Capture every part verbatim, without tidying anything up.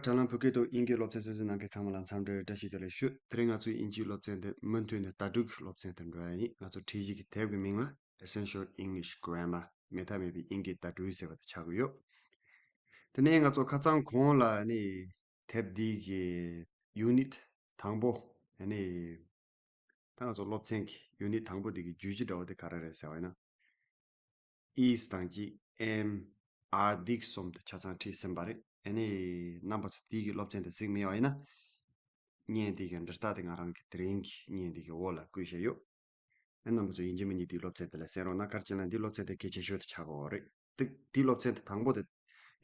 དྲ་ལམ་བོད་སྐད་དང་དབྱིན་སྐད་སློབ་ཚན་གསན་གཟིགས་གནང་མཁན་ཚང་མ་ལ་འཚམས་འདྲི་བཀྲ་ཤིས་བདེ་ལེགས་ཞུ། དེ་རིང་ང་ཚོའི་དབྱིན་ཇིའི་སློབ་ཚན་འདི་མུ་མཐུད་ནས་ཟླ་དྲུག་གི་སློབ་ཚན་དུ་འགྲོ་ཡ་ཡིན། ང་ཚོ་ཁྲིད་གཞི་གི་དེབ་ཀྱི་མིང་ལ་Essential English Grammar། མེད་ཐབས་མེད་པའི་དབྱིན་སྐད་ཟླ་དྲུག་ཟེར་བ་དེ་ཆགས་ཀྱི་ཡོད། དེ་ནས་ང་ཚོ་ཁ་སང་གོང་ལ་ནི་དེབ་འདི་གི་ཡུ་ནིཊ་དང་པོ་ནི། ད་ང་ཚོ་སློབ་ཚན་གྱི་ཡུ་ནིཊ་དང་པོ་དེ་གི་བརྗོད་གཞི་འདྲ་བོ་དེ་ག་རེ་རེད་ཟེར་བ་ཡིན་ན། is དང་གཅིག am, are འདི་གསུམ་དེ་ཆ་ཚང་ཁྲིད་ཟིན་པ་རེད། ཨ་ནི་རྣམ་པ་ཚོ་འདི་གི་སློབ་ཚན་དེ་གཟིགས་མེད་པ་ཡིན་ན། བརྙན་འདི་གི་འབྲི་རྟགས་དེ་ང་རང་གི་དེ་རིང་གི་བརྙན་འདི་གི་འོག་ལ་བཀོད་བཞག་ཡོད། ཨ་རྣམ་པ་ཚོ་ཡིན་གཅིག་མིན་གཅིག་འདི་སློབ་ཚན་དེ་ལ་གསན་རོགས་གནང་། ག་རེ་བྱས་ན་འདི་སློབ་ཚན་དེ་གལ་ཆེ་ཤོས་དེ་ཆགས་ཀྱི་ཡོད་རེད། དེ་འདི་སློབ་ཚན་དེ་དང་པོ་དེ་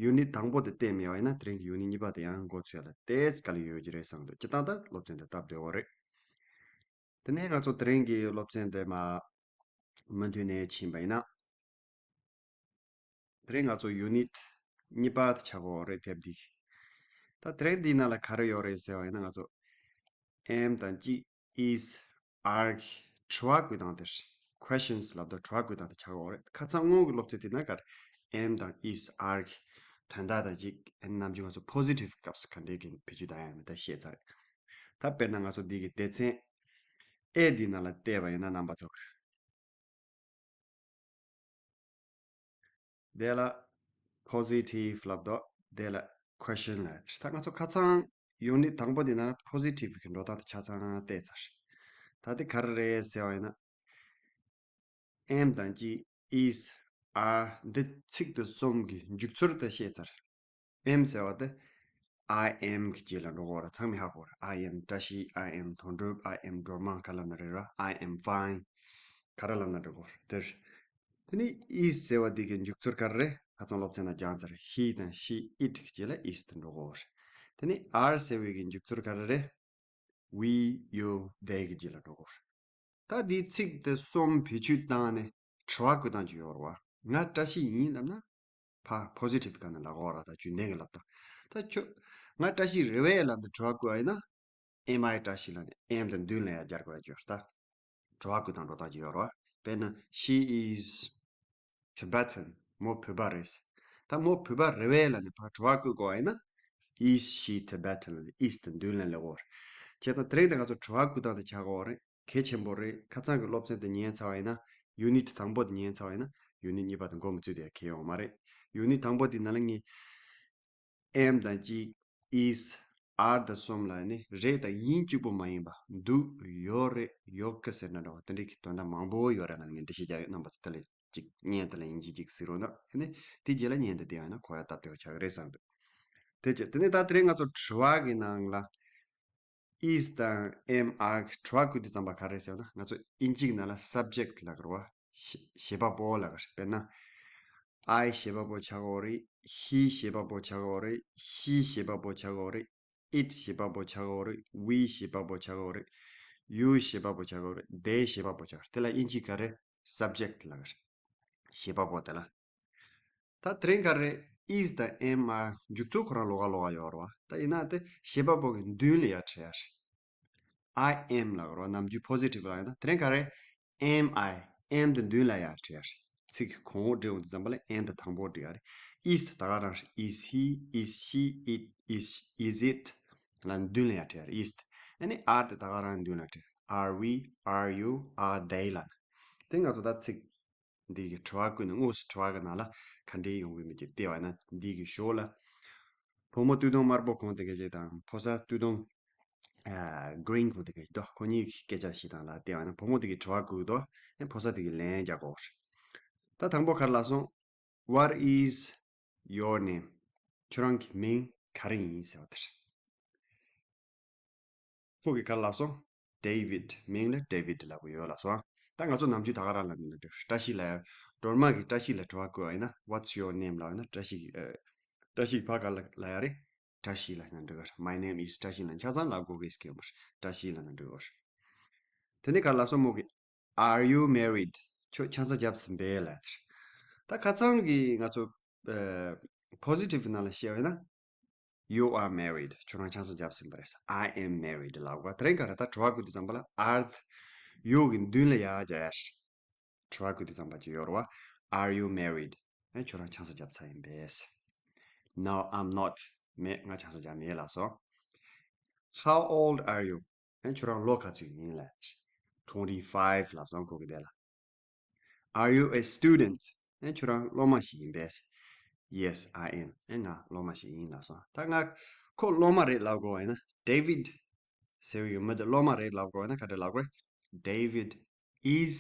ཡུ་ནིཊ་དང་པོ་དེ་བལྟས་མེད་པ་ཡིན་ན་དེ་རིང་གི་ཡུ་ནིཊ་གཉིས་པ་དེ་ཡང་འགོ་ཚུགས་ཡ་ལ་ཏོག་ཙམ་དཀའ་ལས་ཡོད་ཀྱི་རེད་བསམ་འདུག་སྤྱིར་བཏང་ད་སློབ་ཚན་དེ་སྟབས་བདེ་བོ་རེད། དེ་ནས་ང་ཚོ་དེ་རིང་གི་སློབ་ཚན་དེ་མ་མུ་མཐུད་ནས་ཕྱིན་པ་ཡིན་ན། དེ་རིང་ང་ཚོ་ཡུ་ནིཊ་གཉིས་པ་དེ་ཆགས་ཀྱི་ཡོད་རེད། དེབ་འདི་ད་དེ་རིང་འདིའི་ནང་ལ་ག་རེ་ཡོད་རེད་ཟེར་བ་ཡིན་ན། ང་ཚོ་am དང་གཅིག is, are གི་དྲི་བ་བཀོད་སྟངས་དེ། Questions ལབ་དུས་དྲི་བ་བཀོད་སྟངས་དེ་ཆགས་ཀྱི་ཡོད་རེད། ཁ་སང་སྔོན་གྱི་སློབ་ཚན་དེ་ན་ག་རེ། am དང་is, are གི་དོན་དག་དང་གཅིག་ཨ་ནི་ནམ་རྒྱུན་ང་ཚོ་positive སྐབས་སུ་ག་འདྲའི་གི་བེད་སྤྱོད་བཏང་ཡ་མིན་ད་བཤད་ཚར་རེད། ད་དཔེར་ན་ང་ཚོ་འདི་གི་སྡེ་ཚན་A འདི་ནང་ལ་བལྟས་པ་ཡིན་ན་རྣམ་པ་ཚོ། དེ་ལ་positive ལབ་དོ། དེ་ལ་question ལབ། ད་ང་ཚོ་ཁ་སང་ཡུ་ནིཊ་དང་པོ་འདི་ན་positive གི་འགྲོ་སྟངས་དེ་ཆ་ཚང་བལྟས་ཚར། ད་དེ་ག་རེ་རེད་ཟེར་བ་ཡིན་ན། am དང་གཅིག is, are འདི་ཚིག་དེ་གསུམ་གི་མཇུག་ཚུལ་དེ་བཤད་ཚར། am ཟེར་བ་དེ་I am གི་རྗེས་ལ་འགྲོ་གི་ཡོད་རེད། ཚང་མས་ཧ་གོ་རེད། I am བཀྲ་ཤིས། I am དོན་གྲུབ། I am སྒྲོལ་མ། ག་ལབ་ན་རེད་ར། I am fine ག་རེ་ལབ་ན་འགྲོ་གི་ཡོད་རེད། དེ་རེད། དེ་ནས་is ཟེར་བ་དེ་གི་མཇུག་ཚུལ་ག་རེ་རེད། ཁ་སང་སློབ་ཚན་ནང་སྦྱངས་ཚར། he དང་she, it གི་རྗེས་ལ་is དེ་འགྲོ་གི་ཡོད་རེད། དེ་ནས་are ཟེར་བའི་གི་མཇུག་ཚུལ་ག་རེ་རེད། we, you, they གི་རྗེས་ལ་འགྲོ་གི་ཡོད་རེད། ད་འདིའི་ཚིག་དེ་གསུམ་བེད་སྤྱོད་བཏང་ནས་དྲི་བ་བཀོད་སྟངས་ཅིག་ཡོད་རེད་བ། ང་བཀྲ་ཤིས་ཡིན་ལབ་ན། ཕ་positive ག་ནས་ལབ་དགོས་ར། ད་རྒྱུན་ལྡན་གྱི་ལབ་སྟངས། ད་ཁྱོད་ང་བཀྲ་ཤིས་རེད་པས་ལབ་ནས་དྲི་བ་བཀོད་པ་ཡིན་ན། am I བཀྲ་ཤིས་ལབ་ནས་am དེ་མདུན་ལ་ཡར་སྦྱར་དགོས་ཡ་ཅིག་ཡོད་རེད། ད་དྲི་བ་བཀོད་སྟངས་འགྲོ་སྟངས་ཅིག་ཡོད་རེད་བ། དཔེར་ན་she is Tibetan མོ་བོད་པ་རེད། ད་མོ་བོད་པ་རེད་པས་ལབ་ནས་ཕར་དྲི་བ་བཀོད་དགོས་པ་ཡིན་ན། is she Tibetan ལབ་ནས་is དེ་མདུན་ལ་སླེབས་དགོས་རེད། བྱས་ཙང་དེ་རིང་ད་ང་ཚོ་དྲི་བ་བཀོད་སྟངས་དེ་ཆགས་ཀྱི་ཡོད་རེད། གལ་ཆེན་པོ་རེད། ཁ་སང་གི་སློབ་ཚན་དེ་ཉན་ཚར་བ་ཡིན་ན། ཡུ་ནིཊ་དང་པོ་དེ་ཉན་ཚར་བ་ཡིན་ན་ཡུ་ནིཊ་གཉིས་པ་དེ་མགོ་མི་ཚོས་དེ་ཡ་གལ་ཡོད་མ་རེད། ཡུ་ནིཊ་དང་པོ་དེ་ནང་ལ་ངས་am དང་གཅིག is, are དང་གསུམ་ལ་ནི་རེད་དང་ཡིན་གཅིག་པོ་མ་ཡིན་པ་འདུག་ཡོད་རེད་ཡོད་གི་ཟེར་ན་འདྲ་བ་དེ་འདྲའི་གི་དོན་དག་མང་པོ་ཡོད་རེད་ལབ་ནས་ངས་འགྲེལ་བཤད་རྒྱག་ཡོད། རྣམ་པ་ཚོ་དེ་ལ་ཅིག་བརྙན་དེ་ལ་ཡིན་གཅིག་གཅིག་གཟིགས་རོགས་གནང་། དེ་ནས་དེ་རྗེས་ལ་བརྙན་དེ་བལྟས་ཡོང་ན་གོ་ཡ་སྟབས་བདེ་བ་ཆགས་ཀྱི་རེད་བསམ་འདུག་དེ་རྗེས་དེ་ནས་ད་དེ་རིང་ང་ཚོ་དྲི་བ་གི་ནང་ལ། is དང་am, are གི་དྲི་བ་བཀོད་དུས་ཙམ་པ་ག་རེ་ཟེར་ན། ང་ཚོ་དབྱིན་ཇིའི་ནང་ལ་subject ལབ་ཀྱི་རེད་བ། བྱེད་བྱེད་པ་པོ་ལབ་ཀྱི་རེད། དཔེར་ན། I བྱེད་པ་པོ་ཆགས་ཀྱི་ཡོད་རེད། he བྱེད་པ་པོ་ཆགས་ཀྱི་ཡོད་རེད། she བྱེད་པ་པོ་ཆགས་ཀྱི་ཡོད་རེད། it བྱེད་པ་པོ་ཆགས་ཀྱི་ཡོད་རེད། we བྱེད་པ་པོ་ཆགས་ཀྱི་ཡོད་རེད། you བྱེད་པ་པོ་ཆགས་ཀྱི་ཡོད་རེད། they བྱེད་པ་པོ་ཆགས་ཀྱི་ཡོད་རེད། དེ་ལ་དབྱིན་ཇིའི་ག་རེ། subject ལབ་ཀྱི་རེད། བྱེད་པ་པོ་དེ་ལ། ད་དེ་རིང་ག་རེ། is དང་am, are མཇུག་ཚུལ་ཁོ་རང་ལོགས་ཀ་ལོགས་ཀ་ཡོད་རེད་བ། ད་ཡིན་ན་དེ་བྱེད་པ་པོ་གི་མདུན་ལ་ཡར་བྲིས་ཡ་རེད། I am ལབ་ཀྱི་རེད་བ། ནམ་རྒྱུན་positive ལབ་ཡ་ད། དེ་རིང་ག་རེ། am I, am དེ་མདུན་ལ་ཡར་བྲིས་ཡ་རེད། ཚིག་གི་གོང་འོག་འབྲི་ཡོང་དུས་ཙམ་པ་ལ་am དེ་དང་པོ་འབྲི་ཡ་རེད། is དེ་ད་ག་རང་རེད། is he, is she, it, is, is it ལ་མདུན་ལ་ཡར་བྲིས་ཡ་རེད། is དེ། ཨ་ནི་are དེ་ད་ག་རང་མདུན་ལ་བྲིས། are we, are you, are they ལབ་ནས། དེ་ང་ཚོ་ད་ཚིག་འདི་གི་དྲི་བ་བཀོད་ནས་དངོས་སུ་དྲི་བ་གི་ནང་ལ་ག་འདྲའི་ཡོང་གི་མིན་གྱི་བལྟས་པ་ན། འདི་གི་ཞོར་ལ་བུ་མོ་སྟོད་ཐུང་དམར་པོ་གོན་དེ་ག་ཅིག་དང་ཕོ་གསར་སྟོད་ཐུང་ཨ་green གོན་དེ་ག་ཅིག་འདུག་ཁོ་གཉིས་ཀྱི་སྐད་ཆ་ཞིག་དང་ལ་བལྟས་པ་ན། བུ་མོ་དེ་གི་དྲི་བ་བཀོད་འདུག་ཨེ་ཕོ་གསར་དེ་གི་ལན་རྒྱག་དགོས་རེད། ད་དང་པོ་ག་རེ་ལབ་སོང་། What is your name? ཁྱོད་རང་གི་མིང་ག་རེ་ཡིན་ཟེར་བ་དེ་རེད། ཁོ་གིས་ག་རེ་ལབ་སོང་། David མིང་ལ་David ལབ་དགོས་ཡོད་ལབ་སོང་ཨ། ད་ང་ཚོ་ནམ་རྒྱུན་ད་ག་རང་ལབ་ནས་ལབ་འདུག་བཀྲ་ཤིས་ལབ་ཡ། སྒྲོལ་མ་གིས་བཀྲ་ཤིས་ལ་དྲི་བ་བཀོད་པ་ཡིན་ན། What's your name ལབ་ཡིན་ན་བཀྲ་ཤིས་ཀྱིས་ཨ། བཀྲ་ཤིས་ཀྱིས་ཕར་ག་རེ་ལབ་ཡ་རེད། བཀྲ་ཤིས་ལབ་ན་འགྲིག་གི་རེད། My name is བཀྲ་ཤིས་ལབ་ཆ་ཚང་ལབ་དགོས་ཀྱི་ཡོད་མ་རེད། བཀྲ་ཤིས་ལབ་ན་འགྲིག་གི་རེད། དེ་ནས་ག་རེ་ལབ་སོང་མོ་གིས། Are you married? ཁྱོད་ཆང་ས་བརྒྱབ་ཟིན་པས་ལབ་ཡ་དེ་རེད། ད་ཁ་སང་གི་ང་ཚོ་ཨ་positive ནང་ལ་བཤད་པ་ཡིན་ན། You are married. ཁྱོད་རང་ཆང་ས་བརྒྱབ་ཟིན་པ་རེད། I am married ལབ་དགོས། དེ་རིང་ག་རེ། ད་དྲི་བ་བཀོད་དུས་ཙམ་པ་ལ་are you གི་མདུན་ལ་ཡར་རྒྱག་ཡ་རེད། དྲི་བ་བཀོད་དུས་ཙམ་པ་ཅིག་ཡོད་རེད་བ། Are you married? ཨེ་ཁྱོད་རང་ཆང་ས་བརྒྱབ་ཚར་ཡིན་པས། No, I'm not. མེད། ང་ཆང་ས་རྒྱག་མེད་ལབ་སོང་། How old are you? ཨེ་ཁྱོད་རང་ལོ་ག་ཚོད་ཡིན་ལབ། Twenty five ལབ་སོང་། ཁོ་གི་དེ་ལ། Are you a student? ཨེ་ཁྱོད་རང་སློབ་མ་ཞིག་ཡིན་པས། Yes, I am. ཨེ་ང་སློབ་མ་ཞིག་ཡིན་ལབ་སོང་། ད་ང་ཁོ་སློབ་མ་རེད་ལབ་དགོས་པ་ཡིན་ན། David ཟེར་བའི་མི་དེ་སློབ་མ་རེད་ལབ་དགོས་པ་ཡིན་ན་ག་འདྲ་ལབ་དགོས་རེད། David is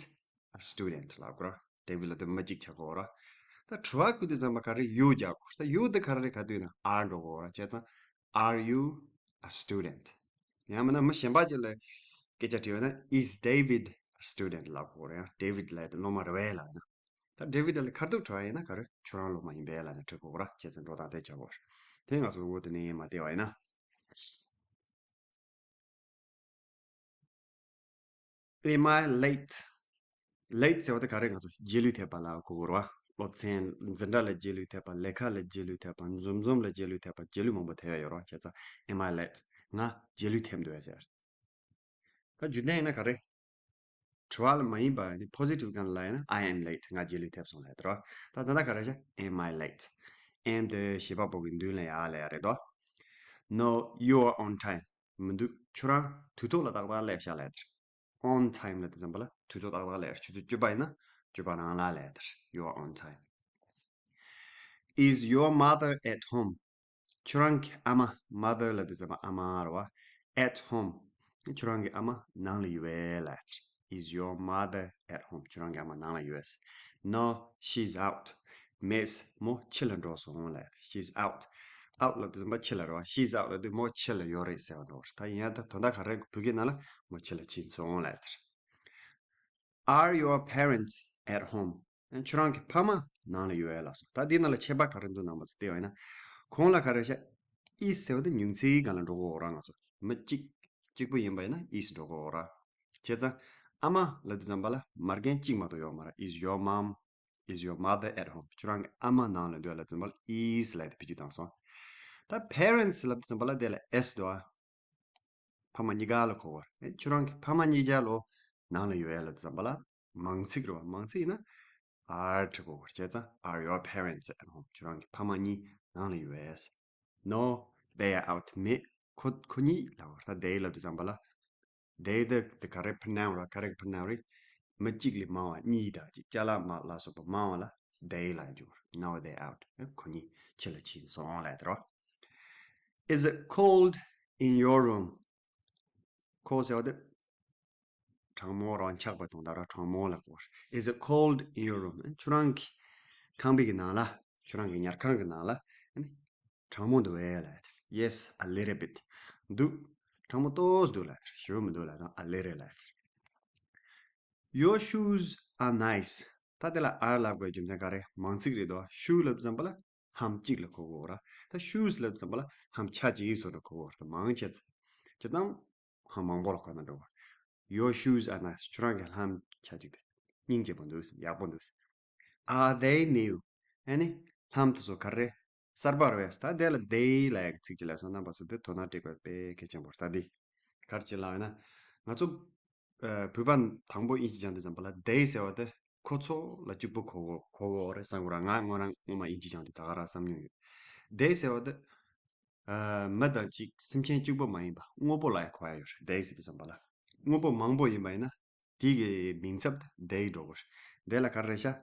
a student ལབ་དགོས་ར། David ལབ་དུས་མི་གཅིག་ཆགས་དགོས་ར། ད་དྲི་བ་བཀོད་དུས་ཙམ་པ་ག་རེ་you རྒྱག་དགོས། ད་you དེ་ག་རེ་ག་དུས་ན་are འགྲོ་དགོས་ར། བྱས་ཙང་are you a student? ཡང་མིན་ན་མི་གཞན་པ་ཅིག་ལ་སྐད་ཆ་དྲིས་པ་ན། Is David a student? ལབ་དགོས་རེད། ཡང་David ལབ་དེ་སློབ་མ་རེད་པས་ལབ་ན། ད་David ལ་ཁ་ཐུག་དྲི་བ་ཡིན་ན་ག་རེ། ཁྱོད་རང་སློབ་མ་ཡིན་པས་ལབ་ནས་དྲི་དགོས་ར། བྱས་ཙང་འགྲོ་སྟངས་དེ་བྱ་དགོས་ར། དེ་ང་ཚོ་འོ་དེ་ནས་མ་བལྟས་པ་ཡིན་ན། Am I late? Late ཟེར་བ་དེ་ག་རེ། ང་ཚོ་རྗེས་ལུས་ཐེབས་པ་ལ་གོ་དགོས་རེད་པ། སློབ་ཚན་འཛིན་གྲྭ་ལ་རྗེས་ལུས་ཐེབས་པ། ལས་ཀ་ལ་རྗེས་ལུས་ཐེབས་པ། འཛོམས་འཛོམས་ལ་རྗེས་ལུས་ཐེབས་པ། རྗེས་ལུས་མང་པོ་ཐེབས་ཡ་ཡོད་རེད་པ། བྱས་ཙང་Am I late? ང་རྗེས་ལུས་ཐེབས་འདུག་ཟེར། ད་རྒྱུ་མཚན་ཡིན་ན་ག་རེ། དྲི་བ་ལ་མ་ཡིན་པ་ནི་positive གང་ལ་ཡིན་ན། I am late. ང་རྗེས་ལུས་ཐེབས་སོང་ལབ་ཡ་དེ་རེད་པ། ད་ད་ལྟ་ག་རེ་བྱ། Am I late? Am དེ་བྱེད་པ་པོ་གི་མདུན་ལ་ཡར་སླེབས་ཡ་རེད་དོ། No, you are on time. མི་འདུག་ཁྱོད་རང་དུས་ཐོག་ལ་ཏག་ཏག་སླེབས་ཤག་ལབ་ཡ་དེ་རེད། On time ལབ་དུས་ཙམ་པ་ལ་དུས་ཐོག་ཏག་ཏག་སླེབས་ཡ་རེད། ཆུ་ཚོད་བཅུ་པ་ཡིན་ན་བཅུ་པ་རང་ལ་སླེབས་ཡ་དེ་རེད། You are on time. Is your mother at home? ཁྱོད་རང་གི་ཨ་མ། Mother ལབ་དུས་ཙམ་པ་ཨ་མ་རེད་པ། At home. ཁྱོད་རང་གི་ཨ་མ་ནང་ལ་ཡོད་པས་ལབ་ཡ་དེ་རེད། Is your mother at home? ཁྱོད་རང་གི་ཨ་མ་ནང་ལ་ཡོད་པས། No, she's out. མེད། མོ་ཕྱི་ལ་འགྲོ་སོང་ལབ་ཡ་དེ། She's out. Out ལབ་དུས་ཙམ་པ་ཕྱི་ལ་རེད་པ། She's out ལབ་དུས་མོ་ཕྱི་ལ་ཡོད་རེད་ཟེར་བ་འགྲོ་བ་རེད། ད་ཡིན་ཡང་ད་དོན་དག་ག་རེ། བོད་སྐད་ནང་ལ་མོ་ཕྱི་ལ་ཕྱིན་སོང་ལབ་ཡ་དེ་རེད། Are your parents at home? ཁྱོད་རང་གི་ཕ་མ་ནང་ལ་ཡོད་པས་ལབ་སོང་། ད་འདི་ནང་ལ་ཁྱད་པར་ག་རེ་འདུག་རྣམ་པ་ཚོ་བལྟས་པ་ཡིན་ན། གོང་ལ་ག་རེ་བྱ། Is ཟེར་བ་དེ་ཉུང་ཚིག་སྒང་ལ་འགྲོ་གི་ཡོད་རེད། ང་ཚོ་མི་གཅིག་གཅིག་པུ་ཡིན་པ་ཡིན་ན་is འགྲོ་གི་ཡོད་རེད། བྱས་ཙང་ཨ་མ་ལབ་དུས་ཙམ་པ་ལ་མ་རྒན་གཅིག་མ་གཏོགས་ཡོད་མ་རེད། Is your mom? Is your mother at home? ཁྱོད་རང་གི་ཨ་མ་ནང་ལ་འདུག་ལབ་དུས་ཙམ་པ་ལ་is ལབ་དེ་བེད་སྤྱོད་བཏང་སོང་། ད་parents ལབ་དུས་ཙམ་པ་ལ་དེ་ལ་s འདུག་ཨ། ཕ་མ་གཉིས་ཀ་ལ་གོ་དགོས་རེད། ཨེ་ཁྱོད་རང་གི་ཕ་མ་གཉིས་ཀ་ལོ་ནང་ལ་ཡོད་ཡ་ལབ་དུས་ཙམ་པ་ལ་མང་ཚིག་རེད་པ། མང་ཚིག་ཡིན་ན་are འབྲི་དགོས་རེད། བྱས་ཙང་are your parents at home? ཁྱོད་རང་གི་ཕ་མ་གཉིས་ནང་ལ་ཡོད་པས། No, they are out. མེད། ཁོ་ཁོ་གཉིས་ལབ་དགོས་རེད། ད་they ལབ་དུས་ཙམ་པ་ལ་they དེ་དེ་ག་རེ་pronoun རེད། ག་རེ་གི་pronoun རེད། མི་གཅིག་ལས་མང་བ། གཉིས་དང་གཅིག་ཅ་ལག་མ་ལ་སོགས་པ་མང་བ་ལ་they ལབ་རྒྱུ་རེད། No, they are out. ཨེ་ཁོ་གཉིས་ཕྱི་ལ་ཕྱིན་སོང་ལབ་ཡ་དེ་རེད། Is it cold in your room? Cold ཟེར་བ་དེ་གྲང་མོ་རང་ཆགས་པ་དང་ད་ར་གྲང་མོ་ལ་གོ། Is it cold in your room? ཁྱོད་རང་གི་ཁང་པའི་གི་ནང་ལ། ཁྱོད་རང་གི་ཉལ་ཁང་གི་ནང་ལ་ཨ་ནི་གྲང་མོ་འདུག་གས་ལབ་ཡ་དེ། Yes, a little bit. འདུག་གྲང་མོ་ཏོག་ཙམ་འདུག་ལབ་ཡ་དེ། ཞེ་པོ་མི་འདུག་ལབ་ཡ་དེ། A little ལབ་ཡ་དེ། Your shoes are nice. ད་དེ་ལ་are ལབ་དགོས་རྒྱུ་མཚན་ག་རེ། མང་ཚིག་རེད་དོ། Shoe ལབ་ཙམ་པ་ལ་ལྷམ་གཅིག་ལ་གོ་གོ་ར། ད་shoes ལབ་ཙམ་པ་ལ་ལྷམ་ཆ་གཅིག་སོགས་ལ་གོ་གོ་ར། ད་མང་ཆེ་ཚ་ཇི་ལྟར་ལྷམ་མང་པོ་ལ་གོ་ན་འགྲོ་གོ། Your shoes are nice. ཁྱོད་རང་གི་ལྷམ་ཆ་གཅིག་དེ་སྙིང་རྗེ་པོ་འདུག་ཡག་པོ་འདུག Are they new? ཨ་ནི་ལྷམ་དེ་ཚོ་ག་རེ་གསར་པ་རེད་པས། ད་དེ་ལ་they ལབ་ཡ་གི་ཚིག་ཅིག་ལབ་སོང་། རྣམ་པ་ཚོ་དེ་དོ་སྣང་སྤྲད་དགོས་དཔེ་གལ་ཆེན་པོ་རེད། ད་འདི་ག་རེ་བྱེད་ལབ་ཡིན་ན། ང་ཚོ་ཨ་བོད་པ་དང་པོ་དབྱིན་ཇི་སྦྱང་དུས་ཙམ་པ་ལ་they ཟེར་བ་དེ་ཁོ་ཚོ་ལ་གཅིག་པུ་གོ་གོ་གོ་གོ་རེད་བསམ་གོ་ར། ང་ངོ་རང་སྔོན་མ་དབྱིན་ཇི་སྦྱང་དུས་ད་ག་རང་བསམ་མྱོང་ཡོད། they ཟེར་བ་དེ་ཨ་མི་དང་གཅིག་སེམས་ཅན་གཅིག་པུ་མ་ཡིན་པ་དངོས་པོ་ལ་ཡང་གོ་ཡ་ཡོད་རེད། they ཟེར་དུས་ཙམ་པ་ལ་དངོས་པོ་མང་པོ་ཡིན་པ་ཡིན་ན་དེ་གི་མིང་ཚབ་they འགྲོ་གི་རེད། they ལ་ག་རེ་རེད་ཤག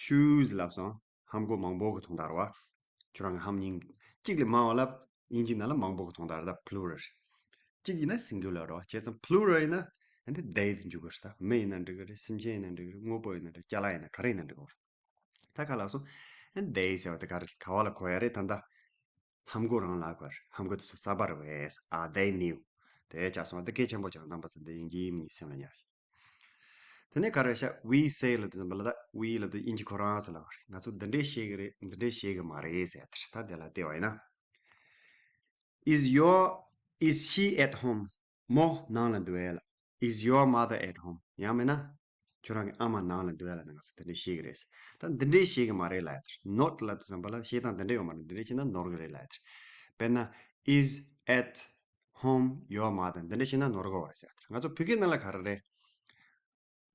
shoes ལབ་སོང་། ལྷམ་གོག་མང་པོ་གི་དོན་དག་རེད་པ། ཁྱོད་རང་གི་ལྷམ་སྙིང་གཅིག་ལས་མང་བ་ལ་དབྱིན་ཇི་ནང་ལ་མང་པོ་གི་དོན་དག་རེད། ད་plural། གཅིག་ཡིན་ན་singular རེད་པ། བྱས་ཙང་plural ཡིན་ན་ཨ་ནི་they དེ་འཇུག་གི་རེད། ད་མི་ཡིན་ན་འགྲིག་གི་རེད། སེམས་ཅན་ཡིན་ན་འགྲིག་གི་རེད། དངོས་པོ་ཡིན་ན་འགྲིག་ཅ་ལག་ཡིན་ན་ག་རེ་ཡིན་ན་འགྲིག་གི་རེད། ད་ག་ལབ་སོང་། ཨ་ནི་they ཟེར་བ་དེ་ག་རེ་ག་བ་ལ་གོ་ཡ་རེད། ད་ད་ལྷམ་གོག་རང་ལ་གོ་ཡ་རེད། ལྷམ་གོག་དེ་ཚོ་གསར་པ་རེད་པས། Are they new? དེ་ཆགས་སོང་། དེ་གལ་ཆེན་པོ་ཆགས། རྣམ་པ་ཚོ་འདི་དབྱིན་ཇིའི་མི་གཉིས་སེམས་ལ་ཉར། དེ་ནས་ག་རེ་ཤག we say ལབ་དུས་ཙམ་པ་ལ་ད་we ལབ་དུས་དབྱིན་ཇི་ཁོ་རང་ཚོ་ལ་ང་ཚོ་འདི་འདྲས་བཤད་གི་རེད། འདི་འདྲས་བཤད་གི་མ་རེད་ཟེར་ཡ་དེ་རེད། ད་དེ་ལ་བལྟས་པ་ཡིན་ན། Is your, is she at home? མོ་ནང་ལ་འདུག་གས་ལབ། Is your mother at home? ཡང་མིན་ན་ཁྱོད་རང་གི་ཨ་མ་ནང་ལ་འདུག་གས་ལབ་ན་ང་ཚོ་འདི་འདྲས་བཤད་གི་རེད། ད་འདི་འདྲས་བཤད་གི་མ་རེད་ལབ་ཡ་དེ་རེད། Not ལབ་དུས་ཙམ་པ་ལ་བཤད་སྟངས་འདི་འདྲས་ཡོད་མ་རེད། འདི་འདྲས་བཤད་ན་ནོར་གི་རེད་ལབ་ཡ་དེ་རེད། དཔེར་ན། Is at home your mother? འདི་འདྲ་བཤད་ན་ནོར་གི་རེད་ཟེར། ང་ཚོ་བོད་སྐད་ནང་ལ་ག་རེ་རེད།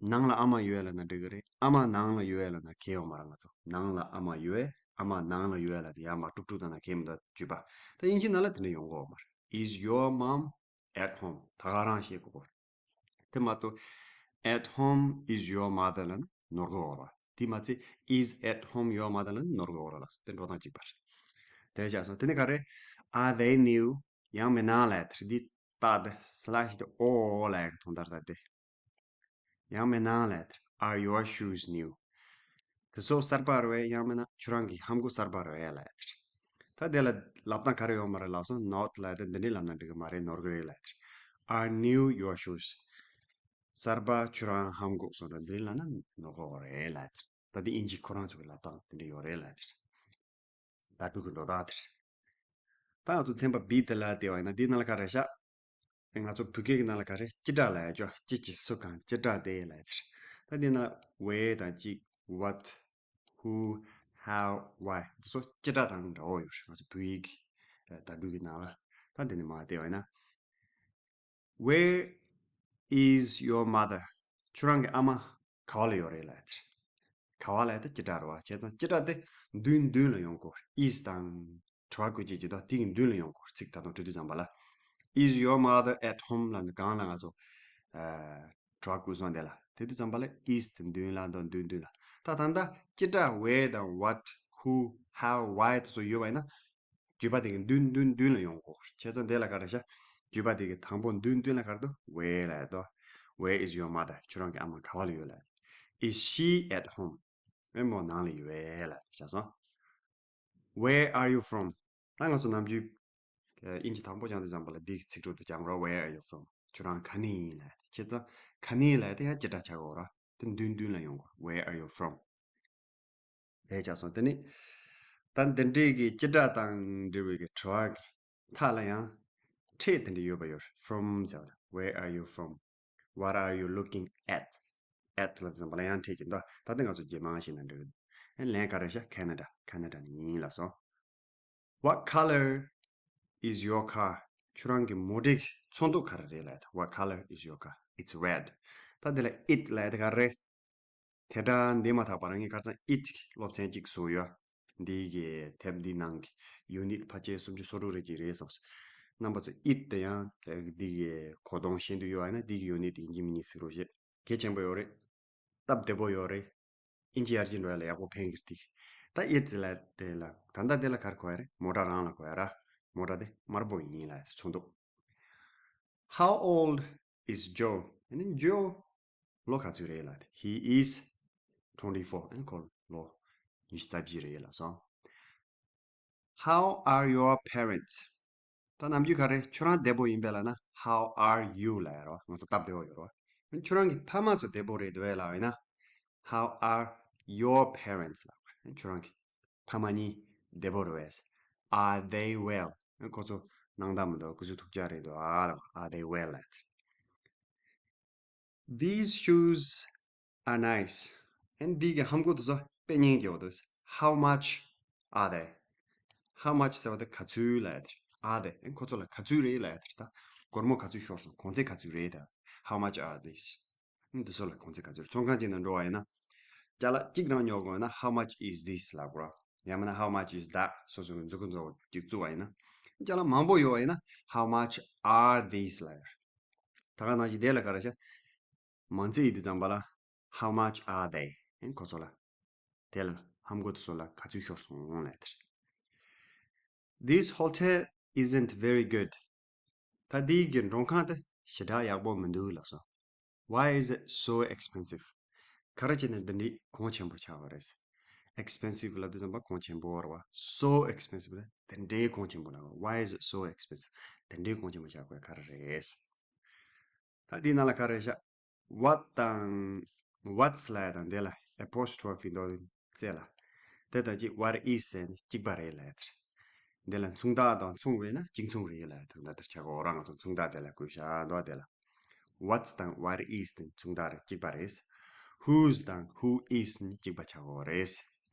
ནང་ལ་ཨ་མ་ཡོད་ལབ་ན་འགྲིག་གི་རེད། ཨ་མ་ནང་ལ་ཡོད་ལབ་ན་ཁྱད་ཡོད་མ་རེད། ང་ཚོ་ནང་ལ་ཨ་མ་ཡོད། ཨ་མ་ནང་ལ་ཡོད་ལབ་དེ་ཡར་མར་དཀྲུག་དཀྲུག་བཏང་ན་ཁྱད་མི་འདུག་བརྗོད་པ། ད་དབྱིན་ཇི་ནང་ལ་དེ་འདྲ་ཡོང་གི་ཡོད་མ་རེད། Is your mom at home? ད་ག་རང་བཤད་དགོས་གོ། དེ་མ་གཏོགས at home is your mother ལབ་ན་ནོར་གི་ཡོད་རེད། དེ་མ་ཚད is at home your mother ལབ་ན་ནོར་གི་ཡོད་རེད་ལགས། དེ་འགྲོ་སྟངས་གཅིག་པ་རེད། དེ་བྱས་སོང་། དེ་ནས་ག་རེ། Are they new? ཡང་མིན་ན་ལབ་དེ་འདི་ལྟ་དེ་slash དེ་ཨོ་ལབ་ཡག་གི་དོན་དག་ད་དེ། ཡང་མིན་ན་ལབ་དེ། Are your shoes new? དེ་ཚོ་གསར་པ་རེད་པས། ཡང་མིན་ན་ཁྱོད་རང་གི་ལྷམ་གོག་གསར་པ་རེད་པས་ལབ་དེ། ད་དེ་ལ་ལབ་སྟངས་ག་རེ་ཡོད་མ་རེད་ལབ་སོང་། Not ལབ་དེ་འདི་འདྲས་ལབ་ན་འགྲིག་གི་མ་རེད། ནོར་གི་རེད་ལབ་དེ། Are new your shoes? གསར་པ་ཁྱོད་རང་ལྷམ་གོག་སོང་ར་འདི་ལབ་ན་ནོར་གི་རེད་ལབ་དེ། ད་དེ་དབྱིན་ཇི་ཁོ་རང་ཚོ་གི་ལབ་སྟངས་དེ་འདྲས་ཡོད་རེད་ལབ་དེ། ད་ཕྲུ་གུ་འགྲོ་སྟངས་དེ་རེད། ད་ང་ཚོ་ཚན་པ་བི་དེ་ལ་བལྟས་པ་ཡིན་ན་འདིའི་ནང་ལ་ག་རེ་བཞག་ང་ཚོ་བོད་སྐད་ཀྱི་ནང་ལ་ག་རེ། སྤྱི་སྒྲ་ལབ་ཡ་ཅོ། སྤྱི་གི་སུ་གང་སྤྱི་སྒྲ་དེ་ལབ་ཡ་དེ་རེད། ད་འདིའི་ནང་ལ་where དང་གཅིག what, who, how, why འདི་ཚོ་སྤྱི་སྒྲ་དང་འདྲ་བོ་ཡོད་རེད། ང་ཚོ་བོད་ཡིག་གི་བརྡ་སྤྲོད་ཀྱི་ནང་ལ། ད་འདི་ནས་མར་བལྟས་པ་ཡིན་ན། Where is your mother? ཁྱོད་རང་གི་ཨ་མ་ག་བ་ལ་ཡོད་རེད་ལབ་ཡ་དེ་རེད། ག་བ་ལབ་ཡ་དེ་སྤྱི་སྒྲ་རེད་པ། བྱས་ཙང་སྤྱི་སྒྲ་དེ་མདུན་མདུན་ལ་ཡོང་དགོས། is དང་དྲི་བ་བཀོད་བྱེད་ཀྱི་དོ་དེ་གི་མདུན་ལ་ཡོང་དགོས། ཚིག་ད་དུང་འབྲི་དུས་ཙམ་པ་ལ། Is your mother at home? ལབ་ནས་གང་ལ་ང་ཚོ་ཨ་དྲི་བ་བཀོད་སོང་། དེ་ལ་དེ་དུས་ཙམ་པ་ལ་is དེ་མདུན་ལ་འདུག་མདུན་མདུན་ལ། ད་ད་ལྟ་སྤྱི་སྒྲ་where དང་what, who, how, why དེ་ཚོ་ཡོད་པ་ཡིན་ན། བརྗོད་པ་དེ་གི་མདུན་མདུན་མདུན་ལ་ཡོང་དགོས། བྱས་ཙང་དེ་ལ་ག་རེ་བྱ། བརྗོད་པ་དེ་གི་དང་པོ་མདུན་མདུན་ལ་ག་རེ་འདུག where ལབ་ཡ་འདུག Where is your mother? ཁྱོད་རང་གི་ཨ་མ་ག་བ་ལ་ཡོད་ལབ་ཡ། Is she at home? ཨེ་མོ་ནང་ལ་ཡོད་པས་ལབ་ཡ་དེ་བྱས་སོང་། Where are you from? ད་ང་ཚོ་ནམ་རྒྱུན་ཨ་དབྱིན་ཇི་དང་པོ་སྦྱང་དུས་ཙམ་པ་ལ་འདི་གི་ཚིག་གྲོགས་དེ་སྦྱང་རོགས། Where are you from? ཁྱོད་རང་ག་ནས་ཡིན་ལབ་ཡ་དེ། བྱས་ཙང་ག་ནས་ལབ་ཡ་དེ་ཡང་སྤྱི་སྒྲ་ཆགས་ཀྱི་ཡོད་རེད་པ། དེ་མདུན་མདུན་ལ་ཡོང་དགོས། Where are you from? དེ་བྱས་སོང་། དེ་ནས་ད་འདི་འདྲའི་གི་སྤྱི་སྒྲ་དང་འབྲེལ་བའི་གི་དྲི་བ་གི་མཐའ་ལ་ཡང་ཕྲད་དེ་འདྲ་ཡོད་པ་ཡོད་རེད། From ཟེར་བ་ལ། Where are you from? What are you looking at? At ལབ་ཙམ་པ་ལ་ཡང་ཕྲད་ཀྱི་འདུག་ད་ལྟ་ང་ཚོ་རྗེས་མ་ཞིག་ན་འགྲིག་གི་འདུག་ཨེ་ལན་ག་རེ་བྱ། Canada, Canada ནས་ཡིན་ལབ་སོང་། What color is your car? ཁྱོད་རང་གི་མོ་ཊའི་ཚོན་མདོག་ག་རེ་རེད་ལབ་ཡ་དེ། What color is your car? It's red. ད་འདི་ལ་it ལབ་ཡ་དེ་ག་རེ་རེད། དེ་འདྲ་འདི་མ་ཐག་པ་རང་ངས་ཁ་སང་it གི་སློབ་ཚན་གཅིག་བཟོས་ཡོད། འདི་གི་དེབ་འདི་ནང་གི་unit ཕལ་ཆེར་སུམ་ཅུ་སོ་དྲུག་རེ་གཅིག་རེད་བསམ་སོང་། རྣམ་པ་ཚོ་it དེ་ཡང་འདི་གི་གོ་དོན་ཤེས་འདོད་ཡོད་པ་ཡིན་ན་འདི་གི་unit ཡིན་གཅིག་མིན་གཉིས་གཟིགས་རོགས་བྱེད། གལ་ཆེན་པོ་ཡོད་རེད། སྟབས་བདེ་པོ་ཡོད་རེད། ཨིན་ཇི་ཡར་རྒྱས་འགྲོ་ཡ་ལ་ཡག་པོ་ཕན་གི་རེད། ད་it ཟེར་ལ་དེ་ལ་ད་ལྟ་དེ་ལ་ག་རེ་གོ་ཡ་རེད། མོ་ཊ་རང་ལ་གོ་ཡ་ར། མོ་ཊ་དེ་དམར་པོ་ཡིན་ལབ་ཡ་དེ་ཚོན་མདོག How old is Joe? ཨ་ནི་ཇོ་ལོ་ག་ཚོད་རེད་ལབ་དེ། He is twenty-four. ཨ་ནི་ཁོ་ལོ་ཉི་ཤུ་རྩ་བཞི་རེད་ལབ་སོང་། How are your parents? ད་ནམ་རྒྱུན་ག་རེ། ཁྱོད་རང་བདེ་པོ་ཡིན་པས་ལབ་ན། How are you ལབ་ཡ་རོ། ང་ཚོ་སྟབས་བདེ་བོ་ཡོད་རོ། ཁྱོད་རང་གི་ཕ་མ་ཚོ་བདེ་པོ་རེད་འདུག་གས་ལབ་ཡིན་ན། How are your parents ལབ། ཁྱོད་རང་གི་ཕ་མ་གཉིས་བདེ་པོ་རེད་པས། Are they well? ཁོ་ཚོ་སྣང་དག་མི་འདུག་སྐུ་གཟུགས་ཐུགས་ཅག་རེད་འདུག་ཨ་ལབ། Are they well ལབ། These shoes are nice. ཨན་འདི་གི་ལྷམ་གོག་དེ་ཚོ་དཔེ་སྙིང་རྗེ་པོ་འདུག How much are they? How much ཟེར་བ་དེ་ག་ཚོད་ལབ་ཡ་དེ་རེད། Are they? ཨན་ཁོ་ཚོ་ལ་ག་ཚོད་རེད་ལབ་ཡ་དེ་རེད། ད་སྒོར་མོ་ག་ཚོད་ཤོར་སོང་། གོང་ཚད་ག་ཚོད་རེད་ད། How much are these? ཨན་འདི་ཚོ་ལ་གོང་ཚད་ག་ཚོད་རེད། ཚོང་ཁང་ཅིག་ནང་འགྲོ་བ་ཡིན་ན། ཅ་ལག་གཅིག་རང་ཉོ་དགོས་ན། How much is this ལབ་དགོས་ར། ཡང་མིན་ན་how much is that སོ་སོ་གི་མཛུབ་གུ་མཛུབ་གུ་ཅིག་བཙུགས་པ་ཡིན་ན། ཅ་ལག་མང་པོ་ཡོད་པ་ཡིན་ན། How much are these ལབ་ཡ་རེད། ད་ག་ནང་བཞིན་དེ་ལ་ག་རེ་བྱ། མང་ཚིག་ཡིན་དུས་ཙམ་པ་ལ། How much are they? ཨེ་ཁོ་ཚོ་ལ། དེ་ལ་ལྷམ་གོག་དེ་ཚོ་ལ་ག་ཚོད་ཤོར་སོང་ལབ་དེ་རེད། This hotel isn't very good. ད་འདི་གི་མགྲོན་ཁང་དེ་ཞེ་དྲག་ཡག་པོ་མི་འདུག་ལབ་སོང་། Why is it so expensive? ག་རེ་བྱས་ནས་འདི་འདྲའི་གོང་ཆེན་པོ་ཆགས་པ་རེད། Expensive ལབ་དུས་ཙམ་པ་གོང་ཆེན་པོ་རེད་པ། So expensive ལ་དེ་འདྲའི་གོང་ཆེན་པོ་ལབ། Why is it so expensive? དེ་འདྲའི་གོང་ཆེན་པོ་ཆགས་དགོས་ག་རེ་རེད། ད་འདིའི་ནང་ལ་ག་རེ་བཞག What དང་what's ལབ་ཡ་དང་དེ་ལ་apostrophe འདུག་རྩེ་ལ། དེ་དང་གཅིག what is ཟེར་ནས་གཅིག་པ་རེད་ལབ་ཡ་དེ་རེད། འདི་ལ་མཚུངས་རྟགས་དང་མཚུངས་པས་ན་གཅིག་མཚུངས་རེད་ལབ་ཡ་དེ་འདྲ་དེར་ཆགས་གོ་ར། ང་ཚོ་མཚུངས་རྟགས་དེ་ལ་བཀོད་བཞག་འདུག་དེ་ལ། What's དང་what is དེ་མཚུངས་རྟགས་རེད། གཅིག་པ་རེད། Who's དང་who is ནི་གཅིག་པ་ཆགས་གོ་རེད།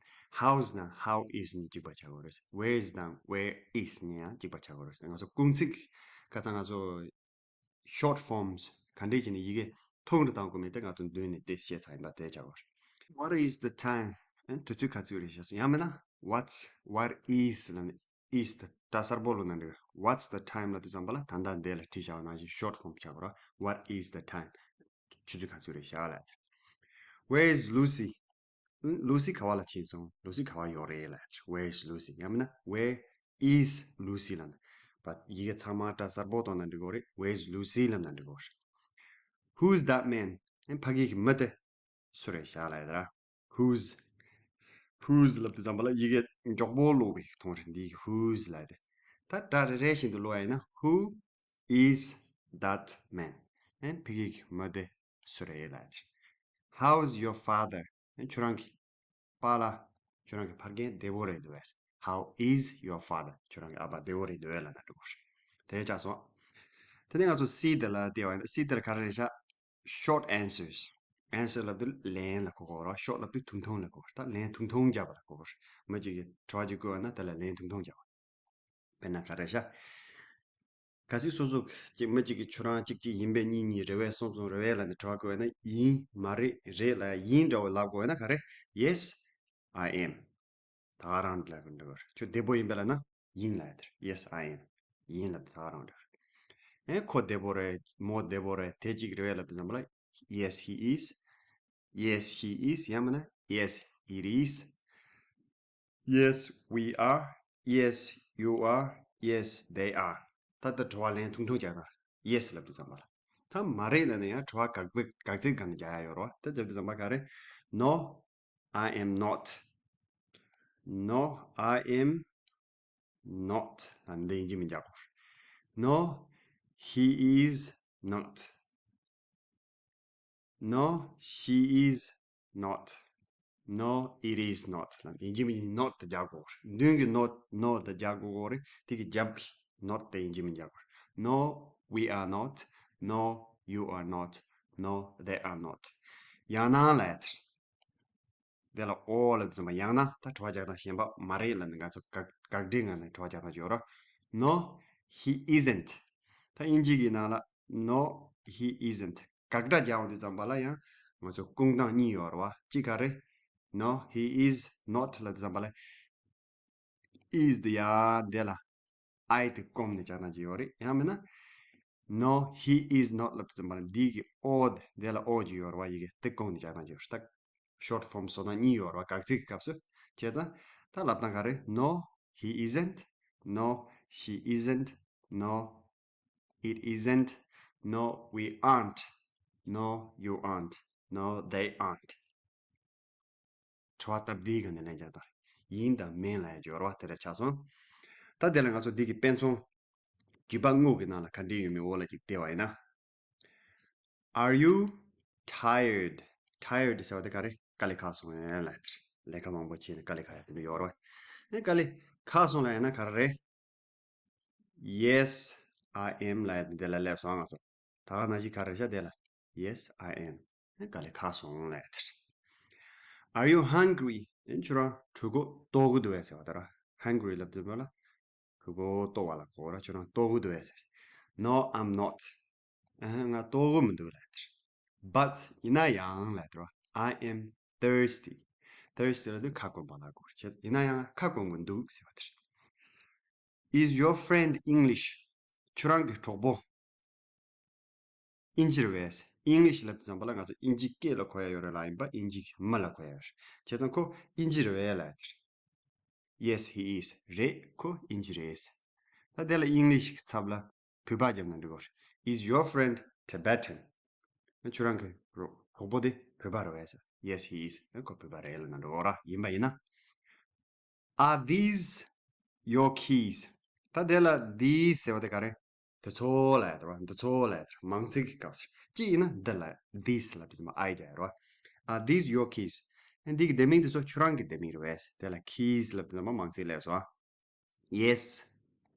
How's དང་how is ནི་གཅིག་པ་ཆགས་གོ་རེད། Where's དང་where is ནི་ཡང་གཅིག་པ་ཆགས་གོ་རེད། ང་ཚོ་ཀུང་ཚིག་ཁ་སང་ང་ཚོ་short forms ག་འདྲས་བྱས་ནས་ཡི་གེ་ ཐུང་རུ་བཏང་དགོས་མེད་དེ། ང་ཚོ་མདུན་ནས་དེ་བཤད་ཚར་ཡིན་པ་དེ་བྱ་དགོས་རེད། What is the time? ཨན་དུས་ཚོད་ག་ཚོད་རེད་ཤག་ཡང་མིན་ན། What's, what is ལབ་ནས། Is དེ་སྒྲ་གསལ་པོ་ལོན་ན་འགྲིག What's the time ལབ་དུས་ཙམ་པ་ལ། ད་ལྟ་འདི་ལ་བྲིས་བཞག་པ་ནང་བཞིན་short form བྱ་དགོས་རེད། What is the time? ཆུ་ཚོད་ག་ཚོད་རེད་ཤག་ལབ། Where is Lucy? ལུ་སི་ག་བ་ལ་ཕྱིན་སོང་། ལུ་སི་ག་བ་ཡོད་རེད་ལབ། Where is Lucy? ཡང་མིན་ན། Where is Lucy ལབ་ན། བ་ཡི་གེ་ཚང་མ་སྒྲ་གསལ་པོ་གཏོང་ན་འགྲིག་གི་རེད། Where is Lucy ལབ་ན་འགྲིག་གི་རེད། Who's that man? ཨན་ཕ་གི་གི་མི་དེ་སུ་རེད་ཤག་ལབ་ཡ་ད་ར། Who's? Who's ལབ་དུས་ཙམ་པ་ལ་ཡི་གེ་མགྱོགས་པོ་ཀློག་པའི་མཐོང་རེད། འདི་གི་who's ལབ་དེ། ད་སྒྲ་རེ་རེ་བཞིན་དུ་ཀློག་ཡ་ཡིན་ན། Who is that man? ཨན་ཕ་གི་གི་མི་དེ་སུ་རེད་ལབ་ཡ་དེ། How's your father? ཨན་ཁྱོད་རང་གི་པཱ་ལགས། ཁྱོད་རང་གི་ཕ་རྒན་བདེ་པོ་རེད་འདུག་གས། How is your father? ཁྱོད་རང་གི་ཨ་ཕ་བདེ་པོ་རེད་འདུག་གས་ལབ་ན་འགྲིག་གི་རེད། དེ་ཆགས་སོང་། དེ་ནས་ང་ཚོ་སི་དེ་ལ་བལྟས་པ་ཡིན་ན། སི་དེ་ལ་ག་རེ་རེད་ཤག Short answers. Answer ལབ་དུས་ལན་ལ་གོ་དགོས་རེད། Short ལབ་དུས་ཐུང་ཐུང་ལ་གོ་དགོས་རེད། ད་ལན་ཐུང་ཐུང་རྒྱག་པ་ལ་གོ་དགོས་རེད། མི་གཅིག་གིས་དྲི་བ་གཅིག་བཀོད་པ་ན་དེ་ལ་ལན་ཐུང་ཐུང་རྒྱག་པ། དཔེར་ན་ག་རེ་ཤག་གལ་སྲིད་སོ་སོ་གཅིག་མི་གཅིག་གིས་ཁྱོད་རང་གཅིག་གཅིག་ཡིན་པས་གཉིས་གཉིས་རེད་པས་གསུམ་གསུམ་རེད་པས་ལབ་ནས་དྲི་བ་བཀོད་ན། ཡིན། མ་རེད། རེད་ལབ་ཡ། ཡིན་འདྲ་བོ་ལབ་དགོས་ན་ག་རེ། Yes, I am. ད་ག་རང་ལབ་དགོས་འདྲ་བོ་རེད། ཁྱོད་བདེ་པོ་ཡིན་པས་ལབ་ན་ཡིན་ལབ་ཡ་དེ་རེད། Yes, I am. ཡིན་ལབ་དུས་ད་ག་རང་འདྲ་བོ་རེད། ཨེ་ཁོ་བདེ་པོ་རེད། མོ་བདེ་པོ་རེད། དེ་གཅིག་རེད་པས་ལབ་དུས་ཙམ་པ་ལ། Yes, he is. Yes, she is. ཡང་མིན་ན། Yes, it is. Yes, we are. Yes, you are. Yes, they are. ད་ལྟ་དྲི་བ་ལན་ཐུང་ཐུང་རྒྱག་དང་། Yes ལབ་དུས་ཙམ་པ་ལ། ད་མ་རེད་ལབ་ན་ཡང་དྲི་བ་དགག་པའི་དགག་ཚིག་སྒང་ནས་རྒྱག་ཡ་ཡོད་རེད་པ། དེ་ལབ་དུས་ཙམ་པ་ག་རེ། No, I am not. No, I am not. ལབ་འདི་ཡིན་གཅིག་མིན་གཅིག་རྒྱག་དགོས། No, he is not. No, she is not. No, it is not. ལབ་ཡིན་གཅིག་མིན་གཅིག་not དེ་རྒྱག་དགོས་རེད། མདུན་གྱི་not, no དེ་རྒྱག་དགོས་རེད། དེ་གི་རྒྱབ་ཀྱི་not དེ་ཡིན་གཅིག་མིན་གཅིག་རྒྱག་དགོས་རེད། No, we are not. No, you are not. No, they are not. ཡང་ན་ལབ་ཡ་དེ་རེད། དེ་ལ་or ལབ་དུས་ཙམ་པ་ཡང་ན་ད་དྲི་བ་རྒྱག་སྟངས་གཞན་པ་མ་རེད་ལབ་ནས་ང་ཚོ་དགག་དགག་སྒྲའི་ངང་ནས་དྲི་བ་རྒྱག་སྟངས་ཅིག་ཡོད་རེད། No, he isn't. ད་དབྱིན་ཇི་གི་ནང་ལ། No, he isn't. དགག་སྒྲ་རྒྱག་དུས་ཙམ་པ་ལ་ཡང་ང་ཚོ་སྐུང་སྟངས་གཉིས་ཡོད་རེད་པ། གཅིག་ག་རེ། No, he is not ལབ་དུས་ཙམ་པ་ལ། Is དེ་ཡ་དེ་ལ་I དེ་བསྐུངས་ནས་རྒྱག་སྟངས་ཅིག་ཡོད་རེད། ཡང་མིན་ན། No, he is not ལབ་དུས་ཙམ་པ་ལ་འདི་གི་or དེ་ལ་or ཅིག་ཡོད་རེད་པ། ཡི་གེ་དེ་བསྐུངས་ནས་རྒྱག་སྟངས་ཅིག་ཡོད་རེད། ད་short form བཟོ་སྟངས་གཉིས་ཡོད་རེད་པ། དགག་ཚིག་གི་སྐབས་སུ། བྱས་ཙང་ད་ལབ་སྟངས་ག་རེ། No, he isn't. No, she isn't. No, it isn't. No, we aren't. No, you aren't. No, they aren't. དྲི་བ་སྟབས་བདེའི་སྒང་ནས་ལན་རྒྱག་དང་། ཡིན་དང་མིན་ལབ་ཡ་ཅིག་ཡོད་རེད་པ། དེ་འདྲ་ཆགས་སོང་། ད་དེ་ལ་ང་ཚོ་འདི་གི་དཔེ་མཚོན་བརྒྱུད་པ་དངོས་ཀྱི་ནང་ལ་ག་འདྲ་ཡོད་མེད་འོག་ལ་ཅིག་བལྟས་པ་ཡིན་ན། Are you tired? Tired ཟེར་བ་དེ་ག་རེ། དཀའ་ལས་ཁག་སོང་ངས་ལབ་ཡ་དེ་རེད། ལས་ཀ་མང་པོ་བྱས་ནས་དཀའ་ལས་ཁག་ཡ་དེ་འདྲ་ཡོད་རེད་པ། ཨེ་དཀའ་ལས་ཁག་སོང་ལབ་ཡ་ན་ག་རེ་རེད། Yes, I am ལབ་ཡ་དེ་ལ་སླེབས་སོང་ང་ཚོ། ད་ག་ནང་བཞིན་ག་རེ་ཤག་དེ་ལ། Yes, I am. ཨེ་དཀའ་ལས་ཁག་སོང་ལབ་ཡ་དེ་རེད། Are you hungry? ཨེ་ཁྱོད་རང་གྲོད་ཁོག་ལྟོགས་ཀྱི་འདུག་གས་ཟེར་བ་དེ་རེད། Hungry ལབ་དུས་ཙམ་པ་ལ་གྲོད་ཁོག་ལྟོགས་པ་ལ་གོ་ར། ཁྱོད་རང་ལྟོགས་ཀྱི་འདུག་གས་ཟེར། No, I'm not. ཨ་ང་ལྟོགས་ཀྱི་མི་འདུག་ལབ་ཡ་དེ་རེད། But ཡིན་ན་ཡང་ལབ་ཡ་དེ་རེད། I am thirsty. Thirsty ལབ་དུས་ཁ་སྐོམ་པ་ལ་གོ་ར། བྱས་ཡིན་ན་ཡང་ཁ་སྐོམ་གྱི་འདུག་ཟེར་བ་དེ་རེད། Is your friend English? ཁྱོད་རང་གི་གྲོགས་པོ་དབྱིན་ཇི་རེད་པས། English ལབ་དུས་ཙམ་པ་ལ་ང་ཚོ་དབྱིན་ཇི་སྐད་ལ་གོ་ཡ་ཡོད་རེད་ལབ་ཡིན་པ། དབྱིན་ཇི་གི་མི་ལ་གོ་ཡ་ཡོད་རེད། བྱས་ཙང་ཁོ་དབྱིན་ཇི་རེད་པས་ལབ་ཡ་དེ་རེད། Yes, he is. རེད། ཁོ་དབྱིན་ཇི་རེད། ད་དེ་ལ་English གི་ཚབ་ལ་བོད་པ་རྒྱབ་ན་འགྲིག་གོ། Is your friend Tibetan? ཁྱོད་རང་གི་རོ་གྲོགས་པོ་དེ་བོད་པ་རེད་པས་ཟེར། Yes, he is. ཁོ་བོད་པ་རེད་ལབ་ན་འགྲིག་གོ་ར། ཡིན་པ་ཡིན་ན། Are these your keys? ད་དེ་ལ་these ཟེར་བ་དེ་ག་རེ། དེ་ཚོ་ལབ་ཡ་དེ་རེད་པ། འདི་ཚོ་ལབ་ཡ་དེ་རེད། མང་ཚིག་གི་སྐབས་སུ་གཅིག་ཡིན་ན་འདི་ལ་this ལབ་དུས་ཙམ་པ་I རྒྱག་ཡ་རེད་པ། Are these your keys? འདི་གི་ལྡེ་མིག་འདི་ཚོ་ཁྱོད་རང་གི་ལྡེ་མིག་རེད་པས། དེ་ལ་keys ལབ་དུས་ཙམ་པ་མང་ཚིག་སླེབས་སོང་ཨ། Yes,